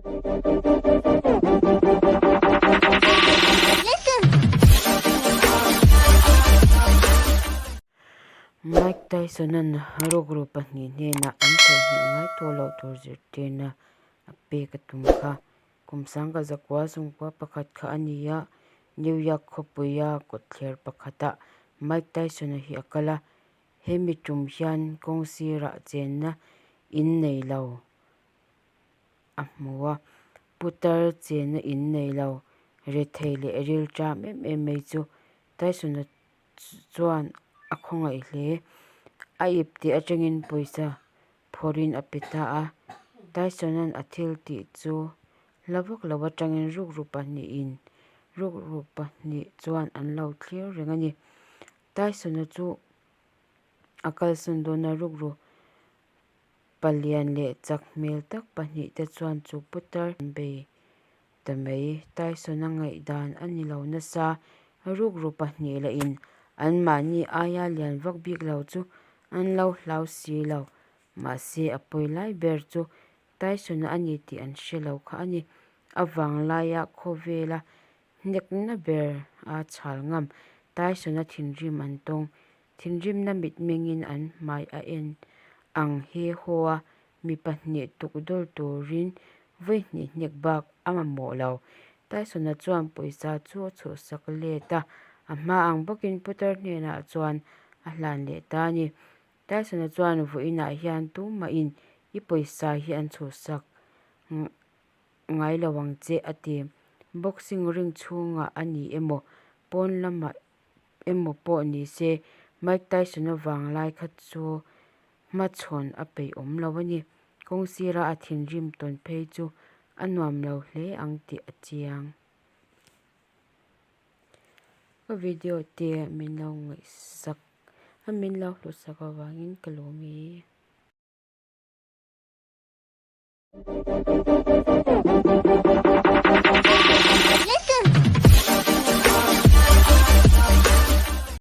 Mike Tyson-a'n rukru pahnih hnenah an theihnghilh ngai tawh loh tur zirtirna a pek a tum kha. Kum sangka zakua sawmkua pakhat kha a ni a, New York khawpuia kawtthler pakhatah Mike Tyson-a hi a kal a, hemi tum hian kawng sirah chenna in nei lo a hmu a, putar chenna in nei lo rethei leh rilṭam em em mai chu Tyson-a chuan a khawngaih hle. A ipte atangin pawisa phawrhin a pe ta a, Tyson-a'n a thil tih chu hla vak lo atangin rukru pahnihin rukru pahnih chuan an lo thlir reng a ni. Tyson-a chu a kalsan dawn a, rukru palian leh chak hmel tak pahnih te chuan chu putar an bei ta mai. Tyson-a ngaihdan a ni lo nasa, rukru pahnih lahin anmahni aia lian vak bik lo chu an lo hlau si lo. Mahse, a pawi lai ber chu Tyson-a a ni tih an hre lo kha a ni. A vanglaia khawvela hnekna ber a chhal ngam. Tyson-a thinrim an tawng. Thinrimna mitmengin an hmai a en ang he haw a, mi pahnih tuk dawl turin vawi hnih hnek bak a mamawh lo. Tyson-a chuan pawisa chu a chhuhsak let a, a hma ang bawkin putar hnenah chuan a hlan leh ta a ni. Tyson-a chuan vawiinah hian tumahin i pawisa hi an chhuhsak ngai lo ang che a ti. Boxing ring chhungah a ni emaw, pawn lamah emaw pawh ni se, Mike Tyson-a vanglai kha chu hmachhawn a peih awm lo a ni. Kawng sira a thinrim tawn phei chu a nuam lo hle ang tih a chiang. Ka video te min lo ngaihsak a, min lo hlutsak avangin ka lawm e.